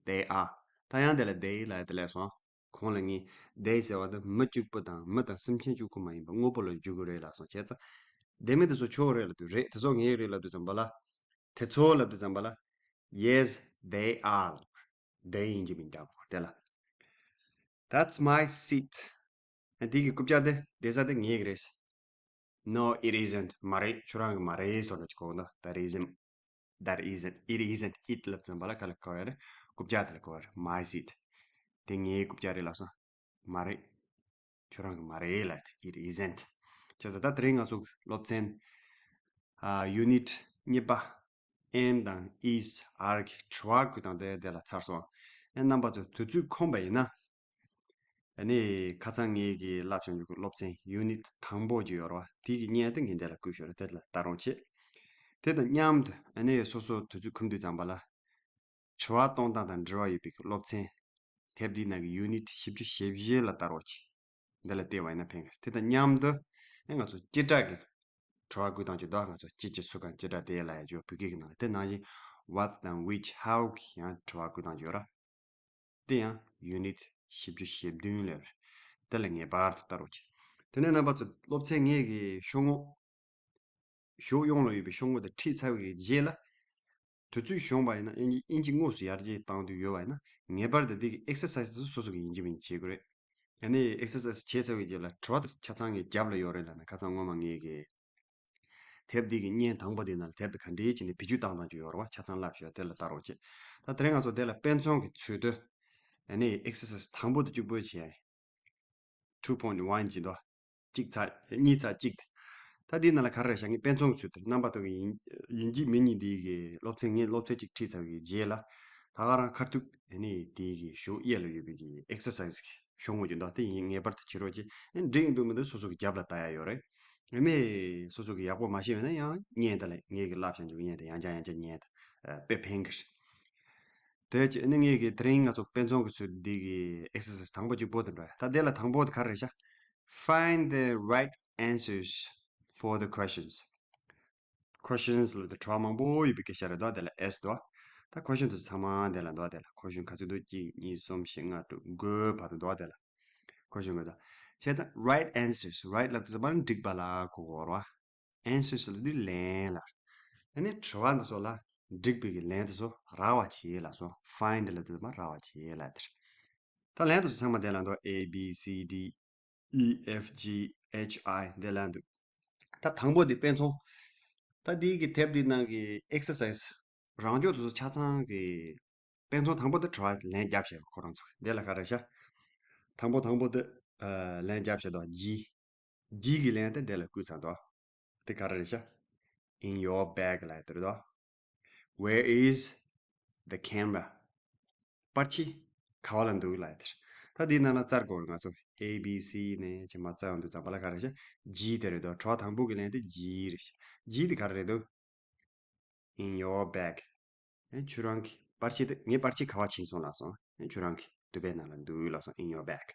they are. ད་ཡང་དེ་ལ་they ལབ་ཡ་དེ་སླེབས་སོང་ཨ། གོང་ལ་ངས་they ཟེར་བ་དེ་མི་གཅིག་པུ་དང་མི་དང་སེམས་ཅན་གཅིག་པུ་མ་ཡིན་པ་དངོས་པོ་ལ་འཇུག་གི་རེད་ལབ་སོང་། བྱས་ཙང་ལྡེ་མིག་འདི་ཚོ་ཁྱོད་རེད་ལབ་དུས་རེད། དེ་ཚོ་ངའི་རེད་ལབ་དུས་ཙམ་པ་ལ། དེ་ཚོ་ལབ་དུས་ཙམ་པ་ལ། Yes, they are. They ཡིན་གཅིག་མིན་གཅིག་རྒྱག་དགོས་དེ་ལ། That's my seat. ཨ་དེ་གི་རྐུབ་བཀྱག་དེ་བསྡད་ས་དེ་ངའི་གི་རེད། No, it isn't. མ་རེད། ཁྱོད་རང་གི་མ་རེད་ཟེར་ནས་གོ་ན། That isn't. That isn't. It isn't. It ལབ་ཙམ་པ་ལ་ག་ལ་ག་རེ་རེད། རྐུབ་བཀྱག་དེ་ལ་གོ་རེད། My seat. དེ་ངའི་རྐུབ་བཀྱག་རེད་ལབ་སོང་། མ་རེད། ཁྱོད་རང་གི་མ་རེད་ལབ། It isn't. བྱས་ཙང་ད་དེ་རིང་ང་ཚོ་སློབ་ཚན་ཨ་unit གཉིས་པ་am དང་is are གི་དྲི་བ་བཀོད་སྟངས་དེ་དེ་ལ་ཚར་སོང་། ཨེ་རྣམ་པ་ཚོ་དུས་ཚོད་ཁོམ་པ་ཡིན་ན། ཨ་ནི་ཁ་སང་ངེད་ཀྱི་བསླབ་བྱ་འཇུག་གི་སློབ་ཚན་unit དང་པོ་ཅིག་ཡོད་རེད་བ། དེ་གི་བརྙན་དེ་ངས་འདི་ལ་བཀོད་ཞོར་དེ་ལ་ལྟ་རོགས་བྱེད། དེ་དང་མཉམ་དུ་ཨ་ནི་སོ་སོ་དུས་ཚོད་ཁོམ་དུས་ཙམ་པ་ལ་དྲི་བ་གཏོང་སྟངས་དང་འབྲེལ་བ་ཡོད་པའི་སློབ་ཚན་དེབ་འདིའི་ནང་གི་unit བཞི་བཅུ་ཞེ་བཞི་ལ་ལྟ་རོགས་གྱིས། འདི་ལ་བལྟས་པ་ཡིན་ན་ཕན་གི་རེད། དེ་དང་མཉམ་དུ་ཨེ་ང་ཚོ་སྤྱི་བསྒྲགས་ཀྱི་དྲི་བ་བཀོད་སྟངས་ཀྱི་འདུག་ང་ཚོ་ཅི་ཅི་སུ་གང་སྤྱི་བསྒྲགས་དེ་ལ་ཡ་བརྗོད་བོད་སྐད་ཀྱི་ནང་ལ། དེ་ནང་བཞིན་what དང་which how གི་ཡང་དྲི་བ་བཀོད་སྟངས་ཀྱི་ཡོད་ར། དེ་ཡང་unit བཞི་བཅུ་ཞེ་བདུན་ལ་ཡོད་རེད། དེ་ལ་ངེས་པར་དུ་ལྟ་རོགས་གྱིས། དེ་ནས་རྣམ་པ་ཚོ་སློབ་ཚན་ངེད་ཀྱི་ཤོག་ངོས་གཞུང་ཡོངས་ལ་ཡོད་པའི་ཤོག་ངོས་དེ་ཁྲིད་ཚར་བའི་རྗེས་ལ། དུས་ཚོད་བྱུང་བ་ཡིན་ན་དབྱིན་ཇི་དབྱིན་ཇི་དངོས་སུ་ཡར་རྒྱས་བཏང་འདོད་ཡོད་པ་ཡིན་ན། ངེས་པར་དུ་འདི་གི་exercise དེ་ཚོ་སོ་སོ་གི་ཡིན་གཅིག་མིན་གཅིག་བྱེད་དགོས་རེད། ཡང་ན་exercise བྱས་ཚར་བའི་རྗེས་ལ་དྲི་བ་དེ་ཆ་ཚང་གི་རྒྱབ་ལ་ཡོད་རེད་ལབ་ན། ཁ་སང་སྔོན་མ་ངེད་ཀྱི་དེབ་འདི་གི་བརྙན་དང་པོ་དེ་ནང་ལ་དེབ་དེ་ག་འདྲའི་བྱས་ནས་བེད་སྤྱོད་བཏང་སྟངས་ཅིག་ཡོད་རེད་བ། ཆ་ཚང་བསླབ་ཤོག་དེ་ལ་ལྟ་རོགས་བྱེད། ད་དེ་རིང་ང་ཚོ་དེ་ལ་དཔེ་མཚོན་གྱི་ཚུལ་དུ་ཨ་ནི་exercise དང་པོ་དེ་གཅིག་པོ་བྱས། two point one ཅིག་འདུག་གཅིག་ཚེག་གཉིས་ཚེག་གཅིག་དེ། ད་འདིའི་ནང་ལ་ག་རེ་རེད་ཤག་ངས་དཔེ་མཚོན་གྱི་ཚུལ་དུ། རྣམ་པ་ཚོ་གི་ཡིན་ཡིན་གཅིག་མིན་གཉིས་འདི་གི་སློབ་ཚན་ངས་སློབ་ཚན་གཅིག་ཁྲིད་ཚར་བའི་རྗེས་ལ། ད་ག་རང་ཁ་ཐུག་ཨ་ནི་འདི་གི་གཞུང་གཡས་ལ་ཡོད་པའི་གི་exercise གི་ཤོག་ངོས་ཀྱི་འདུག་དེ་ཡིན་ངེས་པར་དུ་བྱེད་རོགས་གྱིས། ཨ་འགྲིག་འདུག་མི་འདུག་སོ་སོ་གི་རྒྱབ་ལ་ལྟ་ཡ་ཡོད་རེད། ཨ་ནི་སོ་སོ་གི་ཡག་པོ་མ་ཤེས་པ་ཡིན་ན་ཡང་བརྙན་དེ་ལ། ངེད་ཀྱི་བསླབ་བྱ་འཇུག་བརྙན་དེ་ཡང་བསྐྱར་ཡང་བསྐྱར་ཉན་དང་། ཨ་དཔེ་ཕན་གི་རེད། དེ་བྱས་ནས་ངེད་ཀྱིས་དེ་རིང་ང་ཚོ་དཔེ་མཚོན་གྱི་ཚུལ་འདི་གི་exercise དང་པོ་གཅིག་པོ་དེ་འགྲོ་ཡ། ད་དེ་ལ་དང་པོ་དེ་ག་རེ་རེད་ཤག Find the right answers for the questions. Questions ལབ་དུས་དྲི་བ་མང་པོ་ཡོད་པའི་སྐད་ཆ་རེད་དོ། དེ་ལ་S འདུག་ད་question དེ་ཚོ་ཚང་མ་དེ་ལ་འདུག་དེ་ལ་question ག་ཚོད་འདུག་གཅིག་གཉིས་གསུམ་བཞི་ལྔ་དྲུག་དགུ་བར་དུ་འདུག་དེ་ལ་question དགོས་དོ། བྱས་ཙང་right answers, right ལབ་དུས་ཙམ་པ་ནི་འགྲིག་པ་ལ་གོ་དགོས་རེད་བ། Answers ལབ་དུས་ལན་ལ། ཨ་ནི་དྲི་བ་འདི་ཚོ་ལ་འགྲིག་པའི་གི་ལན་དེ་ཚོ་རག་པ་བྱེད་ལབ་སོང་། Find ལབ་དུས་ཙམ་པ་རག་པ་བྱེད་ལབ་དེ་རེད། ད་ལན་དེ་ཚོ་ཚང་མ་དེ་ལ་འདུག A B C D E F G H I དེ་ལ་འདུག་ད་དང་པོ་དེ་དཔེ་མཚོན། ད་འདི་གི་དེབ་འདི་ནང་གི་exercise རང་སྦྱོང་དེ་ཚོ་ཆ་ཚང་གི་དཔེ་མཚོན་དང་པོ་དེ་དྲི་བ་ལན་རྒྱབ་བྱས། ཁོ་རང་ཚོ་འདི་ལ་ག་རེ་ཤག་དང་པོ་དང་པོ་དེ་ཨ་ལན་རྒྱབ་བྱས་དོ། G G གི་ལན་དེ་འདི་ལ་བཀོད་ཚར་དོ། དེ་ག་རེ་རེད་ཤག In your bag ལབ་ཡ་དེ་རེད་དོ། Where is the camera? པར་ཆས་ག་བ་ལ་འདུག་ལབ་ཡ་དེ་རེད། ད་འདིའི་ནང་ལ་བཙལ་དགོས་རེད། ང་ཚོ་A B C ནས་ཅིག་མར་བཙལ་ཡོང་དུས་ཙམ་པ་ལ་ག་རེ་ཤག G དེ་རེད་དོ། དྲི་བ་དང་པོ་གི་ལན་དེ་G རེད་ཤག G དེ་ག་རེ་རེད་འདུག In your bag. ཨེ་ཁྱོད་རང་གི་པར་ཆས་དེ། ངའི་པར་ཆས་ག་བ་ཕྱིན་སོང་ལབ་སོང་། ཨེ་ཁྱོད་རང་གི་དུད་པའི་ནང་ལ་འདུག་ལབ་སོང་། In your bag.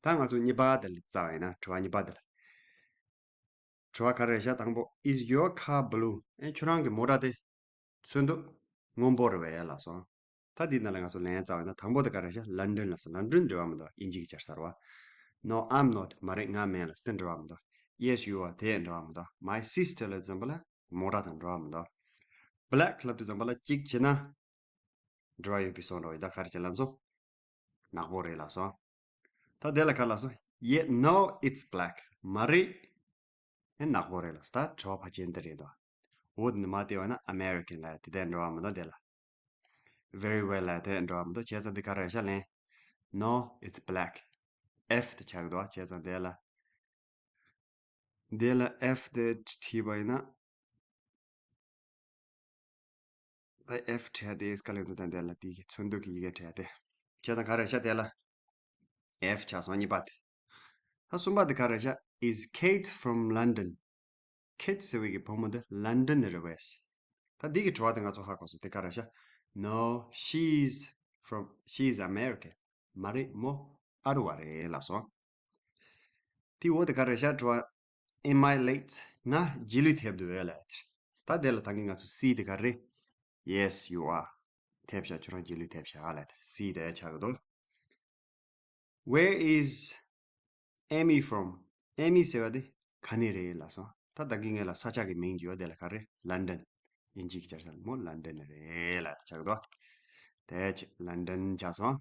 ད་ང་ཚོ་གཉིས་པ་དེ་ལ་བཙལ་བ་ཡིན་ན། དྲི་བ་གཉིས་པ་དེ་ལ། དྲི་བ་ག་རེ་རེད་ཤག་དང་པོ། Is your car blue? ཨེ་ཁྱོད་རང་གི་མོ་ཊ་དེ་ཚོན་མདོག་སྔོན་པོ་རེད་པས་ལབ་སོང་། ད་འདིའི་ནང་ལ་ང་ཚོ་ལན་བཙལ་བ་ཡིན་ན། དང་པོ་དེ་ག་རེ་རེད་ཤག London ལབ་སོང་། London འབྲེལ་བ་མི་འདུག་དབྱིན་ཇི་གི་སྦྱར་ས་རེད་བ། No, I'm not. མ་རེད། ང་མིན་ལབ་སོང་། དེ་འབྲེལ་བ་མི་འདུག Yes, you are. དེ་འབྲེལ་བ་མི་འདུག My sister ལབ་དུས་ཙམ་པ་ལ་མོ་ཊ་དང་འབྲེལ་བ་མི་འདུག Black ལབ་དུས་ཙམ་པ་ལ་གཅིག་བྱས་ན་འབྲེལ་བ་ཡོད་པའི་བཟོ་འདྲ་བོ་ཡོད། ད་ག་རེ་བྱས་ལབ་སོང་། ནག་པོ་རེད་ལབ་སོང་། ད་དེ་ལ་ག་རེ་ལབ་སོང་། Yeah, no, it's black. མ་རེད། ཨེ་ནག་པོ་རེད་ལབ་སོང་། ད་དྲི་བ་ཕལ་ཆེར་འདི་རེད་དོ། འོ་དེ་ནས་མར་བལྟས་པ་ན་American ལབ་ཡ་དེ་དང་འབྲེལ་བ་མི་འདུག་དེ་ལ། Very well ལབ་ཡ་དེ་འབྲེལ་བ་མི་འདུག་བྱས་ཙང་འདི་ག་རེ་རེད་ཤག་ལན། No, it's black. F དེ་ཆགས་ཀྱི་འདུག་བྱས་ཙང་དེ་ལ། དེ་ལ་F དེ་བྲིས་པ་ཡིན་ན། ད་F བྲིས་ཏེ་དཀའ་ལས་འདུག་ད་དེ་ལ་དེ་གི་ཚོན་མདོག་གི་ཡི་གེ་བྲིས་ཏེ། བྱས་ཙང་ག་རེ་ཤག་དེ་ལ་F ཆགས་སོང་། གཉིས་པ་དེ། ད་གསུམ་པ་དེ་ག་རེ་ཤག Is Kate from London? Kate ཟེར་བའི་གི་བུ་མོ་དེ་London ནས་རེད་པས། ད་འདི་གི་དྲི་བ་དེ་ང་ཚོ་ཧ་གོ་སོང་། དེ་ག་རེ་ཤག No, she's from, she's American. མ་རེད། མོ་ཨ་རི་བ་རེད་ལབ་སོང་། དེ་འོ་དེ་ག་རེ་ཤག་དྲི་བ། Am I late? ང་རྗེས་ལུས་ཐེབས་འདུག་ལབ་ཡ་དེ། ད་དེ་ལ་ད་གིན་ང་ཚོ་C དེ་ག་རེ། Yes, you are. ཐེབས་ཤག་ཁྱོད་རང་རྗེས་ལུས་ཐེབས་ཤག་ལབ་ཡ་དེ། C དེ་ཆགས་ཀྱི་འདུག Where is Amy from? Amy ཟེར་བ་དེ་ག་ནས་རེད་ལབ་སོང་། ད་ད་གིན་ངས་ལ་ས་ཆ་གི་མིང་བརྗོད་པ་དེ་ལ་ག་རེ། London. དབྱིན་ཇི་གི་སྦྱར་ས་ལ་མོ་London ནས་རེད་ལབ་ཡ་དེ་ཆགས་ཀྱི་འདུག་དེ་ཆེ་London ཆགས་སོང་།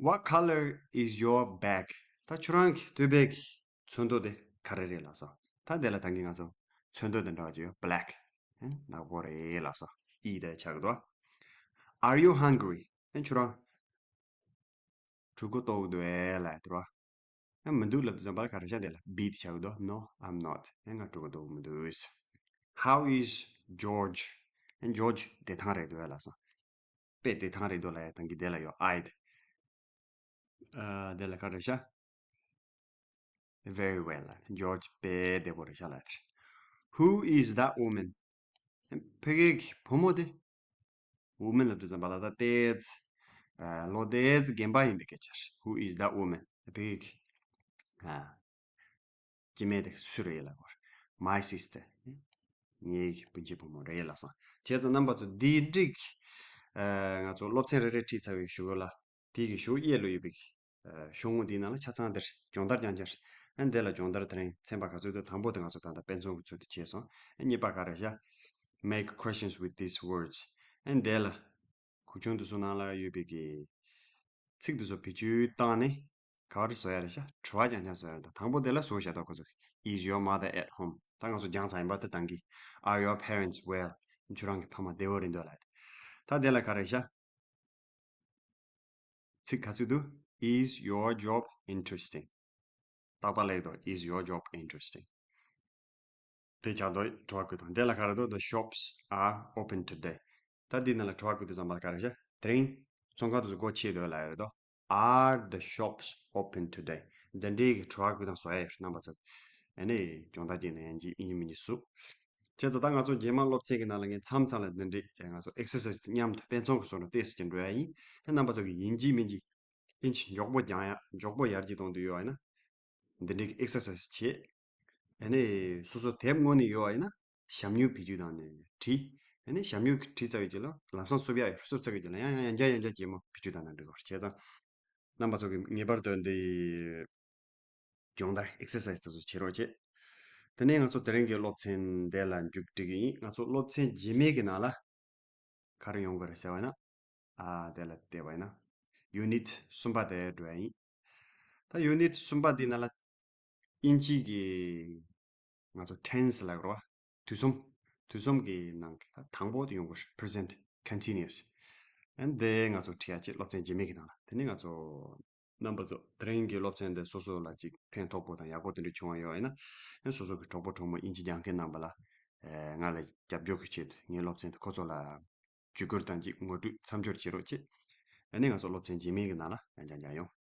What color is your bag? ད་ཁྱོད་རང་གི་ཐོད་པའི་གི་ཚོན་མདོག་དེ་ག་རེ་རེད་ལབ་སོང་། ད་དེ་ལ་ད་གིན་ང་ཚོ་ཚོན་མདོག་དེ་འདྲ་བ་ཅིག་ཡོད། Black། ཨེ་ནག་པོ་རེད་ལབ་སོང་། ཨི་དེ་ཆགས་ཀྱི་འདུག Are you hungry? ཨེ་ཁྱོད་རང་གྲོད་ཁོག་ལྟོགས་འདུག་ཨེ་ལབ་དེ་རེད་བ། ཨེ་མི་འདུག་ལབ་དུས་ཙམ་པ་ལ་ག་རེ་བྱ། དེ་ལ་བི་དེ་ཆགས་ཀྱི་འདུག No, I'm not. ཨེ་ང་གྲོད་ཁོག་ལྟོགས་མི་འདུག How is George? ཨེ་George་བདེ་ཐང་རེད་འདུག་ཨེ་ལབ་སོང་། དཔེ་བདེ་ཐང་རེད་འདུག་ལབ་ཡ་ད་གིན་དེ་ལ་ཡོད། I་དེ། ཨ་དེ་ལ་ག་རེ་བྱ། Very well. George་དཔེ་བདེ་པོ་རེད་ཤག་ལབ་དེ། Who is that woman? ཕ་གི་གི་བུ་མོ་དེ། Woman་ལབ་དུས་ཙམ་པ་ལ་ད་ཏོག་ཙམ་ཨ་ལོ་ཏོག་ཙམ་རྒན་པ་ཡིན་པའི་སྐད་ཆ་རེད། Who is that woman? ཕ་གི་གི་ཨ་སྐྱེ་དམན་དེ་སུ་རེད་ལབ་དགོས་རེད། My sister. ངའི་སྤུན་མཆེད་བུ་མོ་རེད་ལབ་སོང་། བྱས་ཙང་རྣམ་པ་ཚོ་འདི་འགྲིག་ཨ་ང་ཚོ་སློབ་ཚན་རེ་རེ་ཁྲིད་ཚར་བའི་གཞུག་གུ་ལ། དེ་གི་གཞུག་གཡས་ལ་ཡོད་པའི་ཨ་ཤོག་ངོས་འདིའི་ནང་ལ་ཆ་ཚང་དེར་སྦྱོང་བརྡར་རྐྱང་རྐྱང་རེད། ཨ་འདི་ལ་སྦྱོང་བརྡར་དེ་རིང་ཚན་པ་ག་ཚོད་འདུག་དང་པོ་དེ་ང་ཚོ་ད་ལྟ་དཔེ་མཚོན་གྱི་ཚུལ་དུ་བྱས་སོང་། ཨ་གཉིས་པ་ག་རེ་བྱ། Make questions with these words. ཨ་འདི་ལ་གུག་ཆུང་དེ་ཚོ་ནང་ལ་ཡོད་པའི་གི་ཚིག་དེ་ཚོ་བེད་སྤྱོད་བཏང་ནས་ག་བ་རེ་བཟོ་ཡ་རེད་ཤག་དྲི་བ་རྐྱང་རྐྱང་བཟོ་ཡ་རེད། ད་དང་པོ་དེ་ལ་བཟོ་བཞག་དོ་ཁོ་ཚོ་གིས། Is your mother at home? ད་ང་ཚོ་སྦྱངས་ཚར་ཡིན་པ་དེ་དང་གི། Are your parents well? ཁྱོད་རང་གི་ཕ་མ་བདེ་པོ་རེད་འདུག་ལབ། ད་དེ་ལ་ག་རེ་བྱ། ཚིག་ག་ཚོད་འདུག Is your job interesting? ཏག་ཏག་ལེགས་འདུག Is your job interesting? དེ་ཆགས་འདུག་དྲི་བ་བཀོད་སྟངས། དེ་ལ་ག་རེ་འདུག The shops are open today. ད་འདི་ནང་ལ་དྲི་བ་བཀོད་དུས་ཙམ་པ་ག་རེ་བྱ། དེ་རིང་ཚོང་ཁང་དེ་ཚོ་སྒོ་ཕྱེ་འདུག་ལབ་ཡ་རེད་དོ། Are the shops open today? འདི་འདྲའི་གི་དྲི་བ་བཀོད་སྟངས་བཟོ་ཡ་ཡོད་རེད། རྣམ་པ་ཚོ་ཨ་ནི་སྦྱོང་བརྡར་བྱས་ནས་ཡིན་གཅིག་ཡིན་མིན་གཅིག་བཟོ། བྱས་ཙང་ད་ང་ཚོ་རྗེས་མ་སློབ་ཚན་གྱི་ནང་ལ་ངས་མཚམས་མཚམས་ལ་འདི་འདྲའི་ང་ཚོ་exercise་མཉམ་དུ་དཔེ་མཚོན་གྱི་བཟོ་འདྲ་ཏོག་ཙམ་ཅིག་འགྲོ་ཡ་ཡིན། ཨ་རྣམ་པ་ཚོ་གིས་ཡིན་གཅིག་མིན་གཅིག་ཨིན་ཇི་མགྱོགས་པོ་སྦྱང་ཡ། མགྱོགས་པོ་ཡར་རྒྱས་གཏོང་འདོད་ཡོད་པ་ཡིན་ན། འདི་འདྲའི་གི་exercise་བྱེད། ཨ་ནི་སོ་སོ་དེབ་དངོས་གནས་ཡོད་པ་ཡིན་ན་ཞབས་ཉུལ་བེད་སྤྱོད་བཏང་ནས་བྲིས། ཨ་ནི་ཞབས་ཉུལ་གྱི་བྲིས་ཚར་བའི་རྗེས་ལ་ལམ་སང་བསུབ་ཡ་ཡོད། བསུབ་ཚར་བའི་རྗེས་ལ་ཡང་ཡང་ཡང་བསྐྱར་ཡང་བསྐྱར་རྒྱས་མ་བེད་སྤྱོད་བཏང་ན་འགྲིག་གི་རེད། བྱས་ཙང་རྣམ་པ་ཚོ་གིས་ངེས་པར་དུ་འདི་སྦྱོང་བརྡར་exercise་དེ་ཚོ་བྱེད་རོགས་བྱེད། དེ་ནས་ང་ཚོ་དེ་རིང་གི་སློབ་ཚན་འདི་ལ་མཇུག་སྒྲིལ་གྱི་ཡིན། ང་ཚོ་སློབ་ཚན་རྗེས་མའི་གི་ནང་ལ་ག་རེ་ཡོང་གི་རེད་ཟེར་བ་ཡིན་ན། ཨ་དེ་ལ་བལྟས་པ་ཡིན་ན། unit་གསུམ་པ་དེ་འགྲོ་ཡ་ཡིན། ད་unit་གསུམ་པ་འདི་ནང་ལ་དབྱིན་ཇིའི་གི་ང་ཚོ་tense་ལབ་དགོས་རེད་བ། དུས་གསུམ། དུས་གསུམ་གྱི་ནང་གི་ད་དང་པོ་དེ་ཡོང་གི་རེད། present continuous། ཨ་ནི་དེ་ང་ཚོ་ཁྲིད་ཡ་ཅིག་སློབ་ཚན་རྗེས་མའི་གི་ནང་ལ། དེ་ནས་ང་ཚོ་རྣམ་པ་ཚོ་དེ་རིང་གི་སློབ་ཚན་དེ་སོ་སོ་ལ་ཅིག་ཕན་ཐོགས་པོ་དང་ཡག་པོ་དེ་འདྲ་བྱུང་བ་ཡོད་ཡིན་ན། ཨ་ནི་སོ་སོ་གི་གྲོགས་པོ་གྲོགས་མོ་དབྱིན་ཇི་སྦྱང་མཁན་རྣམ་པ་ལ་ཨེ་ང་ལ་རྒྱབ་སྐྱོར་གྱི་ཆེད་དུ་ངའི་སློབ་ཚན་དེ་ཁོ་ཚོ་ལ་བརྒྱུད་བསྐུར་དང་ཅིག་ངོ་སྤྲོད་མཚམས་སྦྱོར་བྱེད་རོགས་བྱེད། ཨ་ནི་ང་ཚོ་སློབ་ཚན་རྗེས་མའི་གི་ནང་ལ་ཡང་བསྐྱར་མཇལ་ཡོང་།